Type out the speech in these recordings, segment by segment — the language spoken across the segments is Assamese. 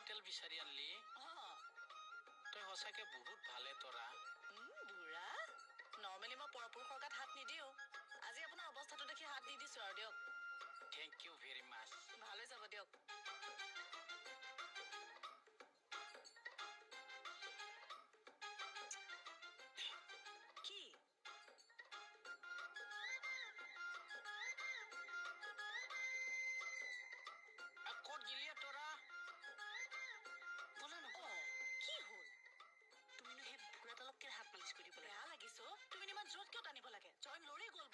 তেল বিচাৰি আনলি? অঁ। তই সঁচাকে বহুত ভালে তৰা। বুঢ়া, নৰ্মেলি মই পৰপুৰুষৰ গাত হাত নিদিওঁ। আজি আপোনাৰ অৱস্থাটো দেখি হাত দি দিছো আৰু দিয়ক। Thank you very মাছ। ভালে যাব দিয়ক। কি? ক'ত গিলিয়া তৰা? ব'লা ন। কি হ'ল? তুমিনো সেই বুঢ়াডালক কেলে হাত মালিচ কৰি দিব? বেয়া লাগিছো। তুমি ইমান জোৰত কিয় টানিব লাগে? জইন লৰি গ'ল।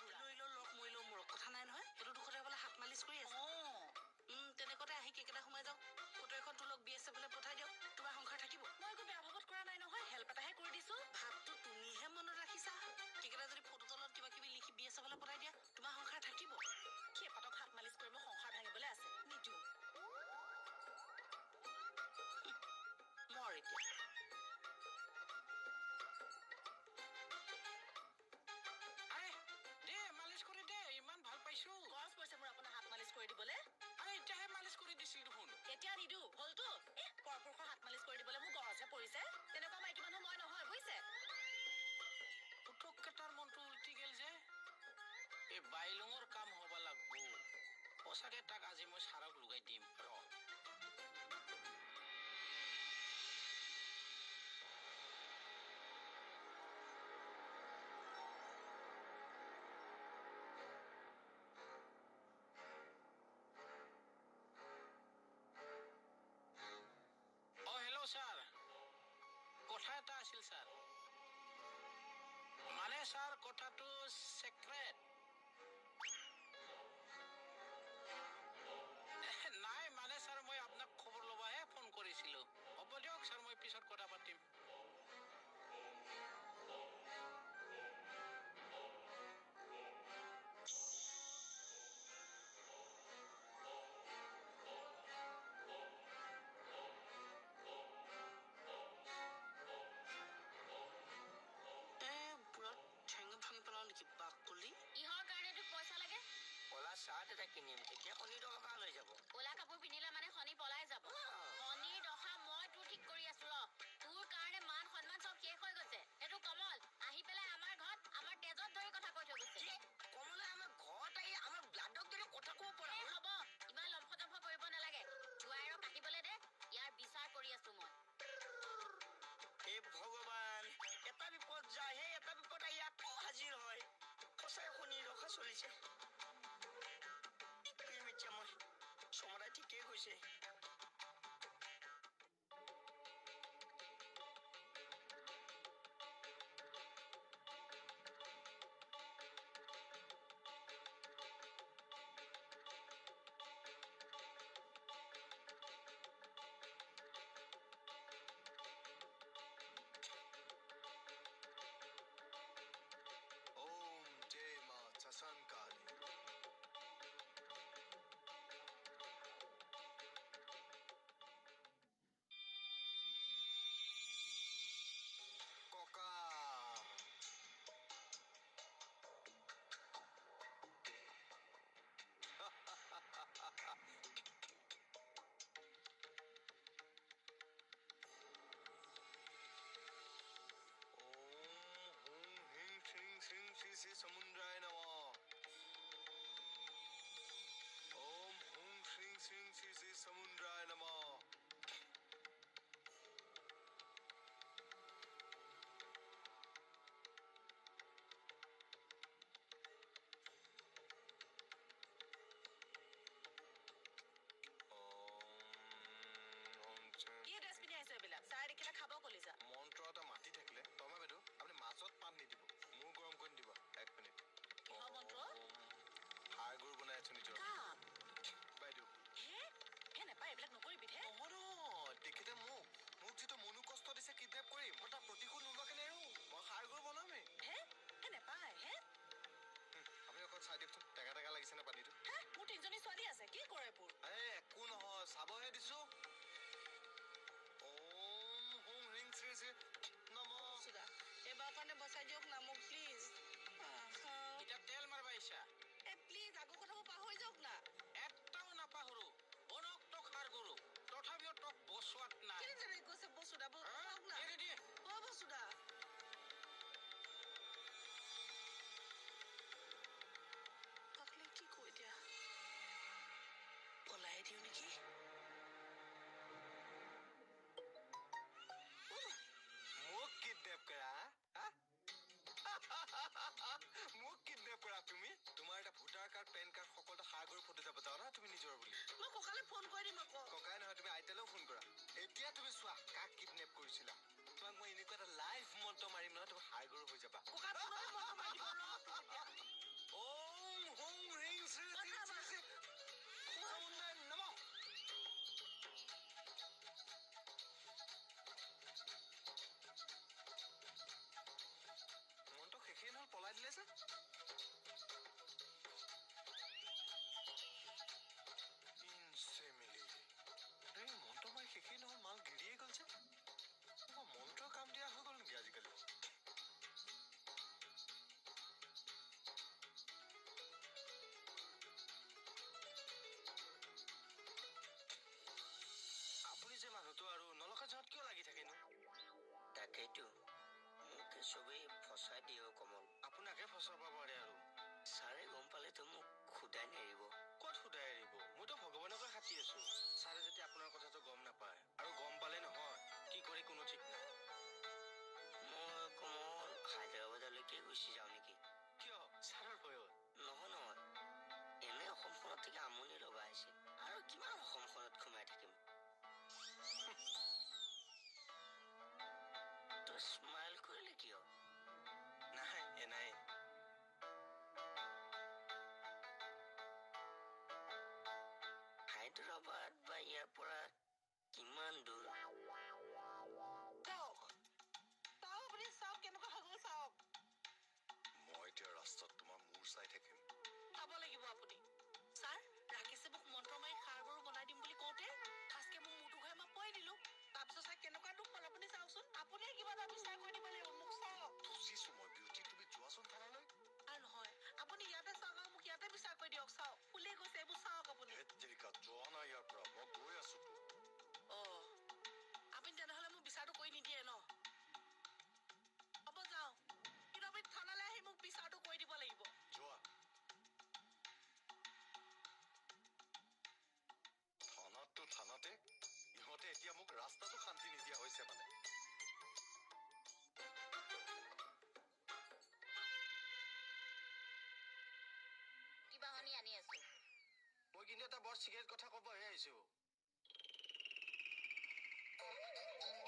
কিন্তু এটা বৰ চিক্ৰেট কথা ক'বহে আহিছো।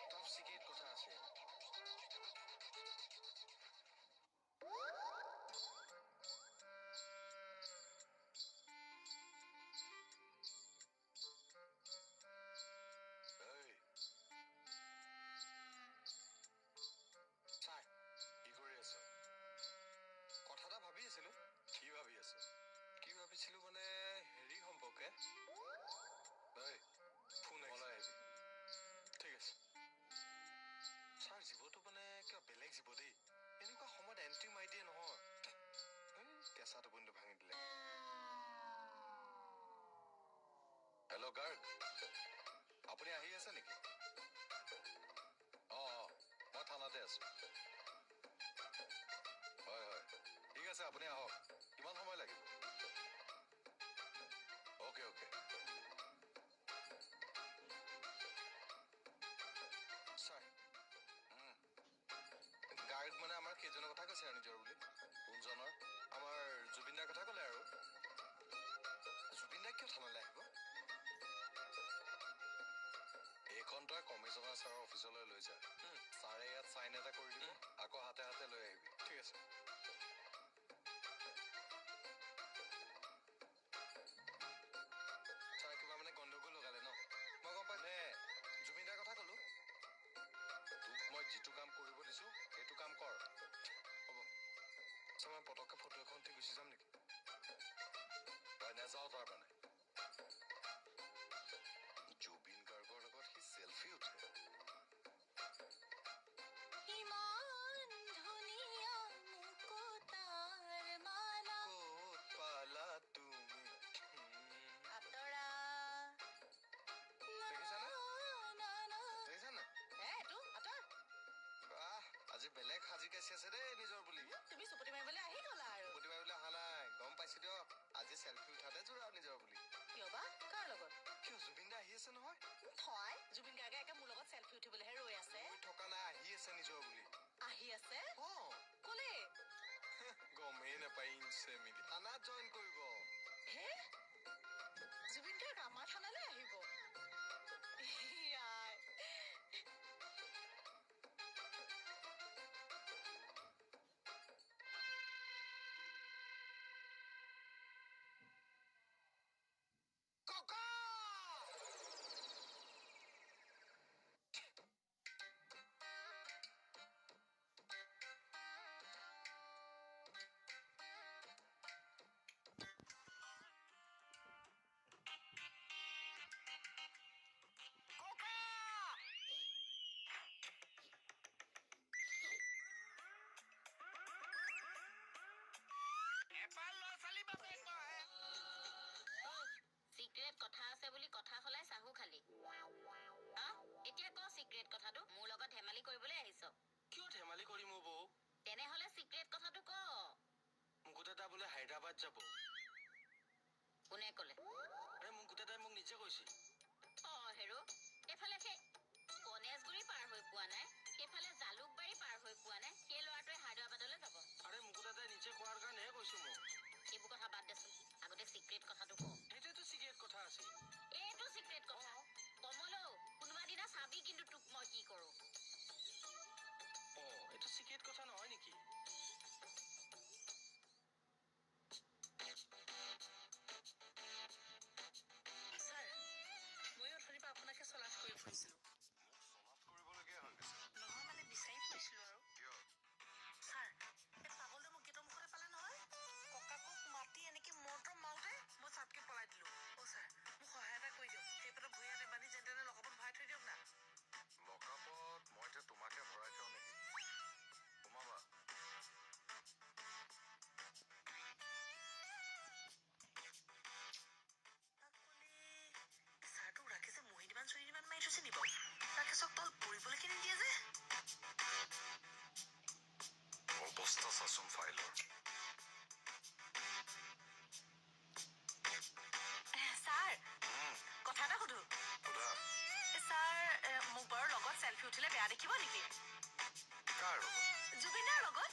টপ চিক্ৰেট কথা আছে। ছাৰ, কি কৰি আছ? কথা এটা ভাবি আছিলো। কি ভাবি আছ? কি ভাবিছিলো মানে হেৰি সম্পৰ্কে। ফোন আহিবি। ঠিক আছে ছাৰ। জীৱটো মানে কিবা বেলেগ জীৱ দেই, এনেকুৱা সময়ত এণ্ট্ৰি মাৰি দিয়ে নহয়। কেঁচা টোপনিটো ভাঙি দিলে। হেল্ল' গাৰ্গ, আপুনি আহি আছে নেকি? অঁ অঁ, মই থানাতে আছো। হয় হয়, ঠিক আছে, আপুনি আহক। কিমান সময় লাগিব? Okay okay sir. গাৰ্গ মানে আমাৰ সেইজনৰ কথা কৈছে আৰু নিজৰ বুলি। কোনজনৰ? আমাৰ জুবিন দাৰ কথা ক'লে আৰু। জুবিন দাক কিয় থানালৈ আহিব? এইখন তই কমিছনাৰ ছাৰৰ অফিচলৈ লৈ যা। ছাৰে ইয়াত চাইন এটা কৰি দিব, আকৌ হাতে হাতে লৈ আহিবি। ঠিক আছে। ছাৰ কিবা মানে গণ্ডগোল লগালে ন? মই গম পাইছো। জুবিন দাৰ কথা ক'লো। তোক মই যিটো কাম কৰিব দিছো সেইটো কাম কৰ। হ'ব ছাৰ, মই পটককৈ ফটো এখন উঠি গুচি যাম নেকি? তই নাযাওঁ তাৰমানে? জুবিন গাৰ্গৰ লগত সি চেলফি উঠে। ইমান ধুনীয়া মুকুতাৰ মালা ক'ত পালা তুমি? আঁতৰা। দেখিছানে? দেখিছা নাই? এইটো আঁতৰ। বাহ, আজি বেলেগ সাজি কাচি আছে দেই নিজৰ বুলি। তুমি চুপতি মাৰিবলৈ আহি গ'লা আৰু। চুপতি মাৰিবলৈ অহা নাই, গম পাইছো দিয়ক। আজি চেলফি উঠাতে যোৰা নিজৰ বুলি। কিয় বা, কাৰ লগত? কিয়, জুবিন দা আহি আছে নহয়। থয়, জুবিন গাৰ্গে একে মোৰ লগত চেলফি উঠিবলৈহে ৰৈ আছে। ৰৈ থকা নাই, আহি আছে নিজৰ বুলি। আহি আছে? অ। ক'লে? গমেই নাপায়, ইঞ্চে মিলি থানাত জইন কৰিব। হে, জুবিন গাৰ্গ আমাৰ থানালৈ আহিব? ইয়াই। ককা! ককা! এপাল ল'ৰা ছোৱালী বাবে কয়। চিক্ৰেট কথা আছে বুলি কথা সলাই চাহু খালি। এতিয়া ক চিক্ৰেট কথাটো। মোৰ লগত ধেমালি কৰিবলৈ আহিছ? কিয় ধেমালি কৰিম অ বৌ? তেনেহলে চিক্ৰেট কথাটো ক। মুকুট দাদা বোলে হায়দৰাবাদ যাব। কোনে ক'লে? আৰে মুকুট দাদাই মোক নিজে কৈছিল। অ হেৰ', এইফালে সেই গণেশগুৰি পাৰ হৈ পোৱা নাই, সেইফালে জালুকবাৰী পাৰ হৈ পোৱা নাই, সেই ল'ৰাটোৱে হায়দৰাবাদলৈ যাব। আৰে মুকুট দাদাই নিজে কোৱাৰ কাৰণেহে কৈছো মই। এইবোৰ কথা বাদ দেচোন, আগতে চিক্ৰেট কথাটো ক। সেইটোৱেতো চিক্ৰেট কথা আছিল। এইটো চিক্ৰেট কথা। কমলো, কোনোবা দিনা চাবি কিন্তু তোক মই কি কৰো। অ, এইটো চিক্ৰেট কথা নহয় নেকি? ছাৰ, ময়ো অথনিৰ পৰা আপোনাকে চলাথ কৰি ফুৰিছিলো। চলাথ কৰিবলগীয়া হৈ গৈছে? নহয় মানে বিচাৰি ফুৰিছিলো আৰু। কিয়? ছাৰ, এই পাগলটোৱে মোক গেটৰ মুখতে পালে নহয়। ককাকক মাতি এনেকে মন্ত্ৰ মাৰোতে মই চাপকে পলাই দিলো। অ ছাৰ, মোক সহায় এটা কৰি দিয়ক। সেইপাতত ভৰি হাতে বান্ধি যেনে তেনে লকআপত ভৰাই থৈ দিয়ক না। লকআপত মই এতিয়া তোমাকে ভৰাই থওঁ নেকি? সোমাবা। ছাৰটোক ৰাকেশে মহিদিমান চহিদিমান মাৰি থৈছে নি বাৰু? ৰাকেশক তল পৰিবলৈকে নিদিয়ে যে। অৱস্থা চাচোন ফাইলৰ। ছাৰ, কথা এটা সুধো? সোধা। ছাৰ, মোক বাৰু লগত চেলফি উঠিলে বেয়া দেখিব নেকি? কাৰ লগত? জুবিনদাৰ লগত।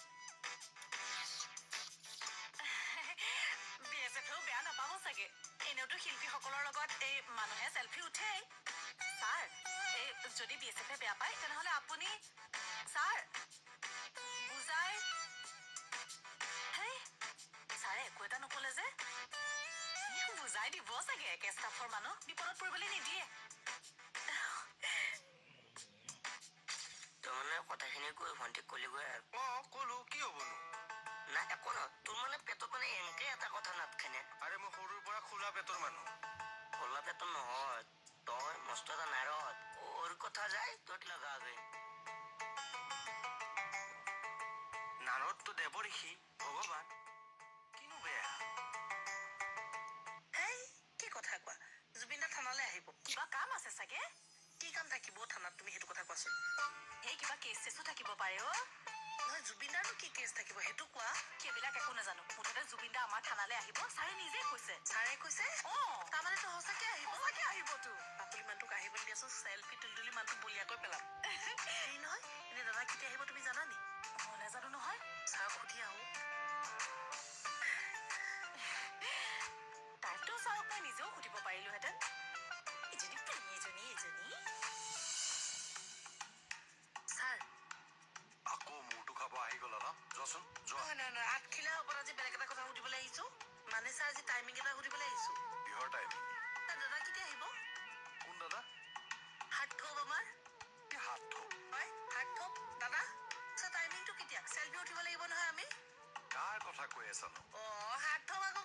বি এছ এফেও বেয়া নাপাব চাগে, এনেওতো শিল্পী লগত এই মানুহে চেলফি উঠেই। ছাৰ, এই যদি বি এছ এফে বেয়া পায় তেনেহ'লে আপুনি ছাৰ বুজাই। হেই ছাৰে একো এটা নকলে যে, বুজাই দিব চাগে। একে ষ্টাফৰ মানুহ, বিপদত পৰিবলৈ নিদিয়ে। তই মানে কথাখিনি কৈ ভণ্টিক কলিগৈ আৰু? অ কলো, কি হ'বনো? নাই একো নহয়, তোৰ মানে পেটত মানে এনেকে এটা কথা নাথখেনে। আৰে মই সৰুৰ পৰা খোলা পেটৰ মানুহ। খোলা পেটৰ নহয়, তই মস্ত এটা নাৰদ, ওৰ কথা যায় তত লগাবে। নাৰদটো দেৱঋষি, ভগৱান, কিনো বেয়া। হেই কি কথা কোৱা, জুবিন দা থানালৈ আহিব? কিবা কাম আছে চাগে। কি কাম থাকিব থানাত, তুমি সেইটো কথা কোৱাচোন। সেই কিবা কেছ চেছো থাকিব পাৰে। অ নহয়, জুবিন দাৰনো কি কেছ থাকিব সেইটো কোৱা। সেইবিলাক একো নাজানো, মুঠতে জুবিন দা আমাৰ থানালৈ আহিব, ছাৰে নিজে কৈছে। ছাৰে কৈছে? অ, তাৰমানে তো সঁচাকে আহিব? সঁচাকে আহিবতো। বাকলি মানুহটোক আহিবলৈ দিয়াচোন, চেলফি তুলি তুলি মানুহটো বলিয়াকৈ পেলাম। হেৰি নহয়, এনে দাদা কেতিয়া আহিব তুমি জানা নি? মই নাজানো নহয়, ছাৰক সুধি আহো। তাইতো ছাৰক মই নিজেও সুধিব পাৰিলোহেঁতেন। এজনী এজনী এজনী ছাৰ। আকৌ মূৰটো খাব আহি গ'লা ন? যোৱাচোন যোৱা। নহয় নহয় নহয়, আঠখিলা ওপৰত আজি বেলেগ এটা কথা সুধিবলৈ আহিছো। মানে ছাৰ, আজি টাইমিং এটা সুধিবলৈ আহিছো। কিহৰ টাইমিং? দাদা কেতিয়া আহিব? কোন দাদা? হাত থোপ আমাৰ। কি হাত থোপ? হয়, হাত থোপ দাদা। ছাৰ, টাইমিংটো কেতিয়া? চেলফি উঠিব লাগিব নহয় আমি। কাৰ কথা কৈ আছানো? অ হাত থোপ আকৌ।